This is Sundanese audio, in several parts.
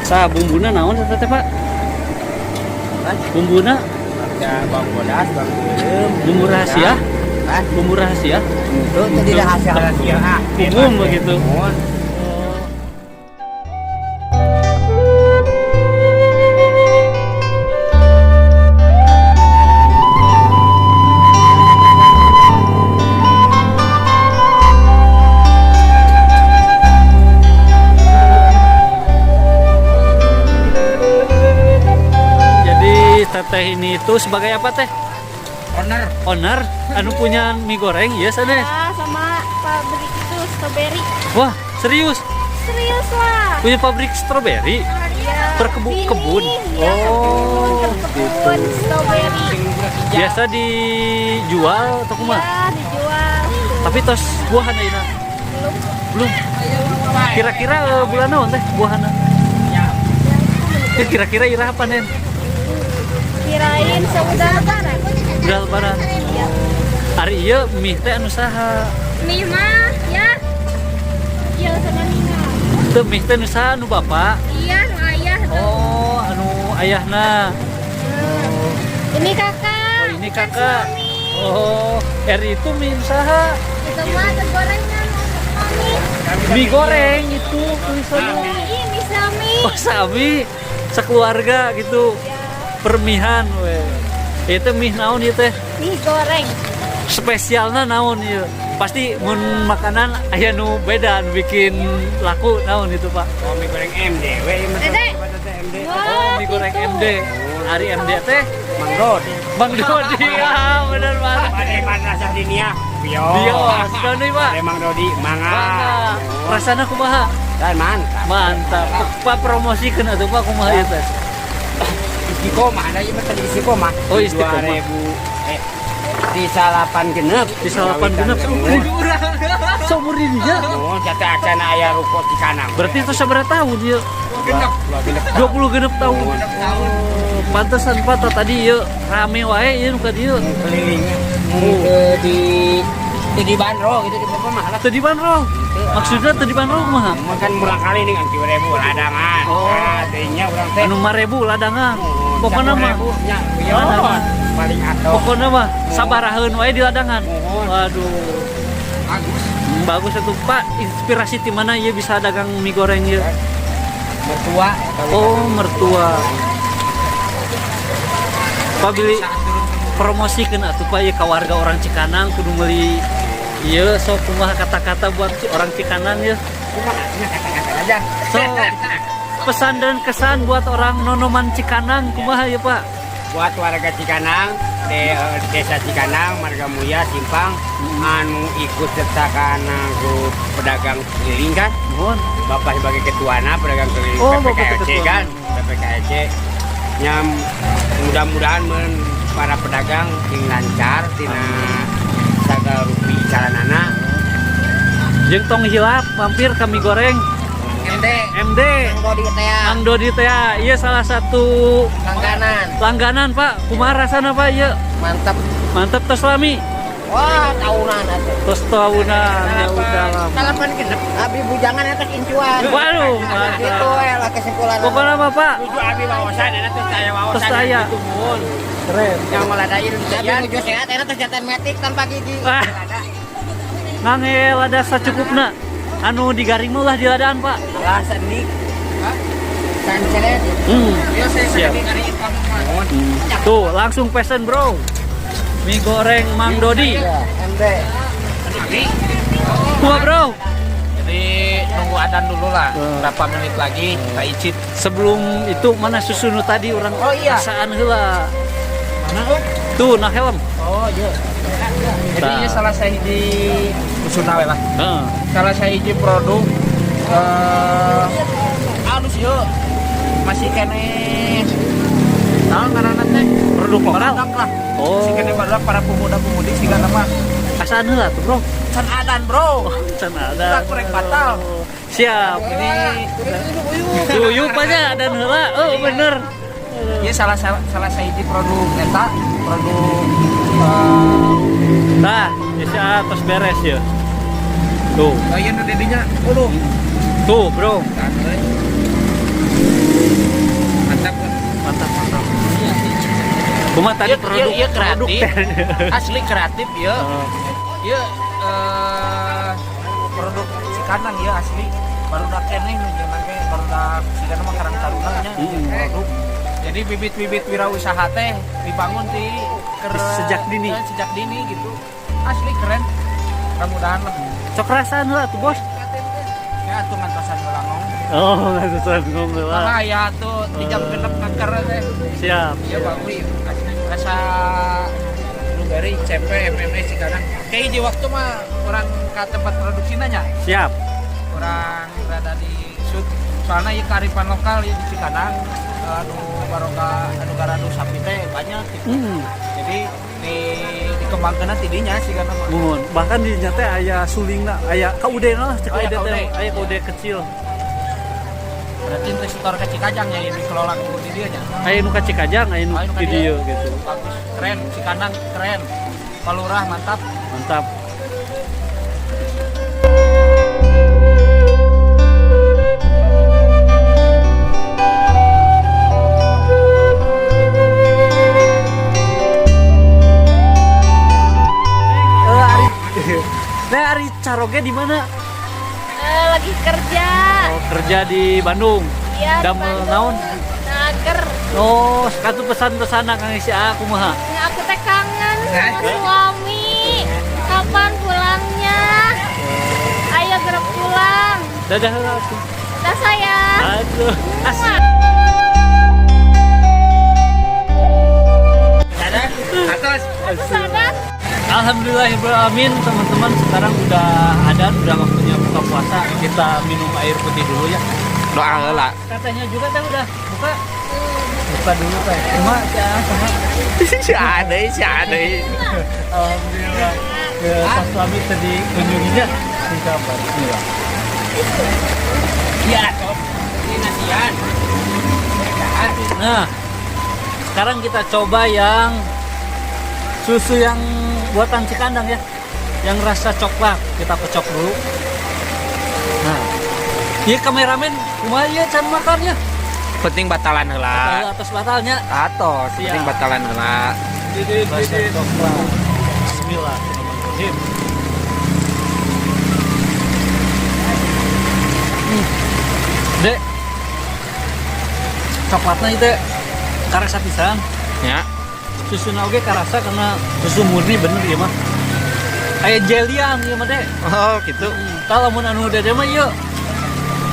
Sa bumbuna naon eta teh, Pak? Bumbuna? Ya, bawang bodas, bawang beureum. Bumbu rahasia? Hah? Bumbu rahasia? Itu jadi rahasia rahasia ah. Umum begitu. Mohon. Jadi teteh ini itu sebagai apa, Teh? Owner. Owner anu punya mie goreng ya sana. Ya, sama pabrik itu strawberry. Wah, serius? Serius lah. Punya pabrik stroberi? Ya, Kebun? Ya, Oh, kebun, gitu. Strawberry. Biasa dijual atau kumaha? Ya, dijual. Tapi tos buahan ayeuna. Belum. Belum. Kira-kira bulan naon, Teh, buahana? Kira-kira iraha panen? Kirain sudah lebaran. Udah lebaran. Iya. Ari ieu mie teh anu saha? Mie mah ya. Iya sama Nina. Teu, mie teh nu saha, anu bapak? Iya, nu ayah tuh. Oh, anu ayahna. Ini kakak. Oh, ini bukan kakak. Suami. Oh, eri itu mie nu saha? Itu mah gorengan suami. Mie goreng itu tulisannya. Ini suami. Oh, sami sekeluarga gitu. Ya. Permihan we. Itu mie naon ieu teh? Mie goreng. Spesialna naon ieu? Pasti mun makanan aya nu beda nu bikin laku naon itu, Pak? Oh, mie goreng MD we ieu mah. Dede. MD. Oh, mie goreng itu. MD. Ari MD teh Mang Dodi. Bang Dodi. Ah, bener banget. Pada madrasah diniyah. Bio. Bios, Doni, Pak. Ada Mang Dodi, mangga. Mangga. Rasana kumaha? Dan mantap. Mantap. Pak, promosikeun atuh, Pak, kumaha ieu teh? Istiqomah, ada ieu mah tadi istiqomah. Oh, istiqomah. 2000 di salapan genep. Di salapan genep. Seumur dirinya. Oh, jatuh acan aya ruko Cikanang. Berarti itu seberapa tahun ya? Genep. Genep. 20 genep tahun. Oh, pantesan Pak tadi ya rame wae ieu nu ka dieu. Keliling. Oh. Di bandrol gitu di pokok mah lah. Teu dibanderol. Maksudnya teu dibanderol kumaha? Mah kan murah kali nih kan 3000 ladangan. Oh. Nah, teuingnya urang teh. Anu 5000 ladangan. Pokona mah nya Ladangan. Paling atuh. Pokona mah sabaraheun wae di ladangan. Mohon. Waduh. Bagus. Bagus itu, Pak. Inspirasi di mana ieu bisa dagang mie goreng ieu? Mertua. Oh, mertua. Pak, beli promosikeun atuh, Pak, ieu ka warga orang Cikanang kudu meuli ieu. Sok kumaha kata-kata buat orang Cikanang ya? Kumaha nya kata-kata aja. So, pesan dan kesan buat orang Nonoman Cikanang kumaha ya, Pak? Buat warga Cikanang, Desa Cikanang, Marga Mulia, Simpang, anu ikut serta kana grup pedagang keliling kan? Mohon. Bapak sebagai ketuana pedagang keliling Oh, Bapak PPKLC ketua. Kan? PPKLC. Nyam mudah-mudahan men para pedagang sing lancar tina sagala rupi calanana. Jeung tong hilap mampir ka mie goreng MD. MD. Mang Dodi teh ya. Mang Dodi teh ya, iya salah satu Langganan. Langganan, Pak. Kumaha rasana, Pak, ieu? Mantap. Mantap, tos lami. Wah, tahunan atuh. Tos tahunan ya udah lama. Salapan genep. Abi bujangan eta incuan. Waduh, mantap. Gitu we lah kesimpulan. Pokoknya apa, Pak? Tujuh abi wawasan enak terus saya wawasan. Terus saya. Gitu mun. Keren. Yang meladain Abi nuju sehat enak terus jatan metik tanpa gigi. Wah. Ngange lada sacukupna. Anu digaring mah ulah diladaan, Pak. Lah sendik. Sanceret. Siap. Tuh, langsung pesen, Bro. Mie goreng Mang Dodi. Ya, MD. Kuah, Bro. Jadi nunggu adan dulu lah, berapa menit lagi kita icip. Sebelum itu mana susu nu tadi orang Oh, iya. rasaan heula. Mana? Tuh, nah helm. Oh iya. Jadi Nah. ini salah sahiji usuna we lah. Heeh. Salah sahiji produk alus yuk masih keneh. Naon ngaranna teh? Produk lokal. Barudak lah. Oh. Masih keneh barudak para pemuda-pemudi sih nama. Asaan heula tuh, Bro. Can adan, Bro. Can ada. Kurang batal. Siap. Ini Duyup aja dan heula. Oh, bener. ini salah salah salah sahiji produk eta produk Nah, bisa tos beres ya. Tuh. Oh iya nu didinya. Uluh. Tuh, Bro. Kumaha tadi Iya, produk iya, iya, produk kreatif. teh. Asli kreatif ya. Oh. Ya produk Cikanang ya asli. Baru keneh nu zaman ge barudak Cikanang mah Karang Taruna nya produk. Jadi bibit-bibit wirausaha teh dibangun di Sejak dini. Sejak dini gitu. Asli keren. Mudah-mudahan lah. Sok rasaan lah tuh bos. Ya atuh ngantosan heula ngomong. Oh, ngantosan ngomong lah. Bahaya tuh di jam 6 ngaker teh. Siap. Ya bagus. Asli rasa blueberry CP MMS Cikanang. Kayak hiji waktu mah orang ke tempat produksi nanya. Siap. Orang rada di shoot. Soalnya ya kearifan lokal ya di Cikanang anu baroga anu garadu sapi teh banyak gitu. Jadi di dikembangkeun ti dinya sih karena mah. Muhun. Bahkan di nyata aya sulingna, aya KUD lah, cek Oh, aya KUD teh, KUD. aya KUD kecil. Berarti itu setor ke Cikajang ya yang dikelola ku di dieu nya. Aya nu ka Cikajang, aya nu Oh, aya nu ka di dieu. dieu gitu. Bagus, keren, Cikanang keren. Palurah mantap. Mantap. Ari, nah, Ari caroge di mana? Lagi kerja. Oh, kerja di Bandung. Iya, di Damel Bandung. naon? Nager. Oh, katu pesan-pesan kang si aku mah. Nah, aku teh kangen sama suami. Kapan pulangnya? Ayo gerak pulang. Dadah heula atuh. Dah sayang. Aduh. Asik. Atas. Aku sadar. Alhamdulillahirobbilalamin teman-teman, sekarang udah ada, udah waktunya buka puasa. Kita minum air putih dulu ya. Doa heula. Katanya juga teh udah buka. Buka dulu teh. Cuma ya sama. Si ada, si ada. Alhamdulillah. Ke pas suami tadi kunjunginya di kabar. Bismillah. Iya, Sob. Ini nasian. Nah, sekarang kita coba yang susu yang buatan Cikandang ya, yang rasa coklat. Kita kocok dulu. Nah, iya kameramen, kumaha ieu can makannya? Penting batalan heula. Batal atas batalnya. Atos, penting Siap. batalan heula. Rasa coklat. Bismillahirrahmanirrahim. Dek, coklatnya itu karasa pisan. Ya. Susuna oge karasa karena susu murni bener ya mah. Kayak jelian ya mah dek. Oh, gitu. Kalau mun anu dede mah ieu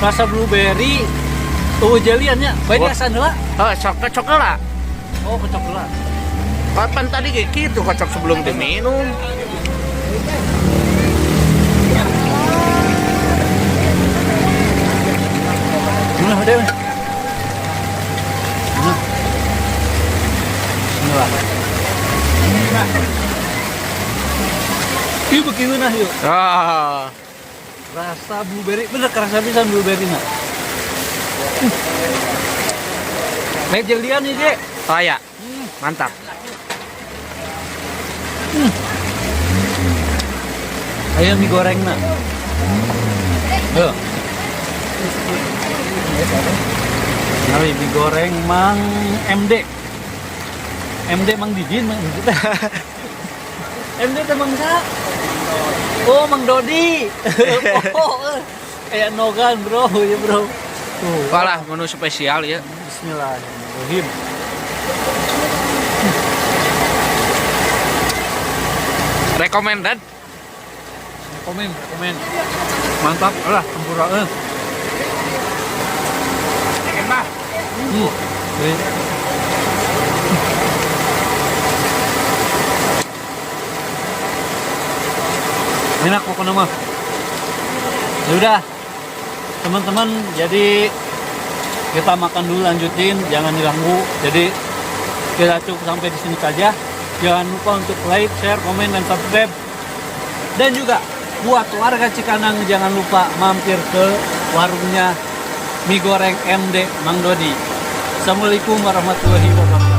rasa blueberry tuh jeliannya. Bae Wah. dirasaan heula. Oh, sok kocok heula. Oh, kocok heula. Kapan tadi kayak gitu kocok sebelum diminum. Nah, deh. Nah. Bismillah. Ih, begini nah yuk. Ah. Rasa blueberry, bener kerasa pisan blueberry nah. Kayak jelian nih, Dek. Oh ya. Mantap. Ayo mie goreng nah. Tuh. Mari mie goreng Mang MD. MD Mang Didin, Mang Didin. MD teh Mang sa? Oh, Mang Dodi. Oh, kayak nogan, Bro, ya, Bro. Tuh. Walah, menu spesial ya. Bismillahirrahmanirrahim. Recommended. Komen, komen. Mantap lah, tempura. Oke. Enak pokoknya mah. Ya udah, teman-teman, jadi kita makan dulu, lanjutin, jangan diganggu. Jadi kita cukup sampai di sini saja. Jangan lupa untuk like, share, komen, dan subscribe. Dan juga buat warga Cikanang jangan lupa mampir ke warungnya mie goreng MD Mang Dodi. Assalamualaikum warahmatullahi wabarakatuh.